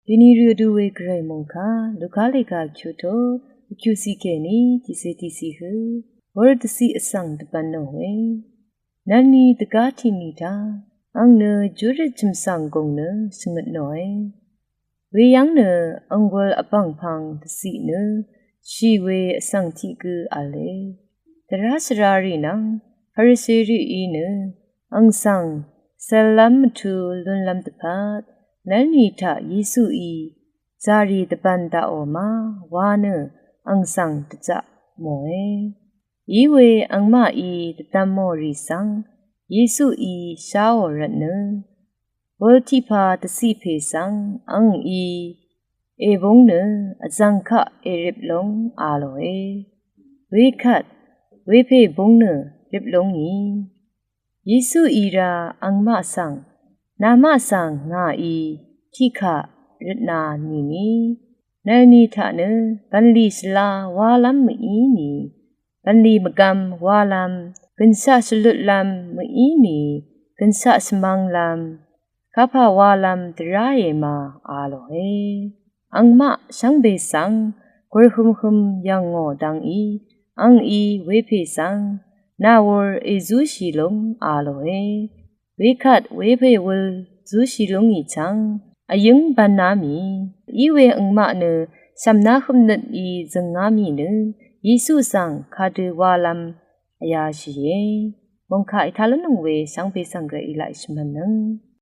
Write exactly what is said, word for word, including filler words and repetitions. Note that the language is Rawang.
Bini rø du we Gvray mòngkà Luka lèga kyuto kyusi kèní tiqsè tiqsi hø wur dvsi vsvng dvbvn nò we. Nvlni dvgá tiqni ta ang nø júrøt chø̀msvng gùng nø shvngøt nòe. Weyv́ng nø ang wul vbv̀ngpv̀ng dvciq nø shì we vsvng tiq gø v̄le. Dvrá shvrarì nvng Farisirìí nø ang svng cv̄llv́m mvtú lúnlv́m dvpvt nvlni taq Yesuí zàrì dvbvn daqò ma wa nø ang svng dvzaq mòe. Iwe angmaqí dvdvm mò rì svng Yesuí sháò rvtnø wul tiqpà dvciq pè svng angí èbúng nø vzv̀ng kaq èrip lúng a lòe. Wekvt wepè búng nø rip lúngì. Yesuí rá angmaq svng, namaq svng ngàí tiqkà røtna nìni. Nvlni taq nø bv̀nlì shvla walv́m mvíni, bv̀nlì mvgvm walv́m, gønshaq shvlutlv́m mvíni, gønshaq shvmvnglv́m, kapà walv́m dvráe ma a lòe. Angmaq shvngbe svng gurhømhøm yv̀ngò dvngí angí wepè svng nà wur èzúshì lúng a lòe. Wekvt wepè wul zúshì lúngì chvng vyǿng bv̄ná mì. Iwe angmaq nø shv̀mná høpnøt í zø̀ngá mì nø Yesu svng kadø walv́m vyáshìe. Mòngkà ètá lúnnøng we shvngbe svng Gvray í laq shvmv̄nnøng.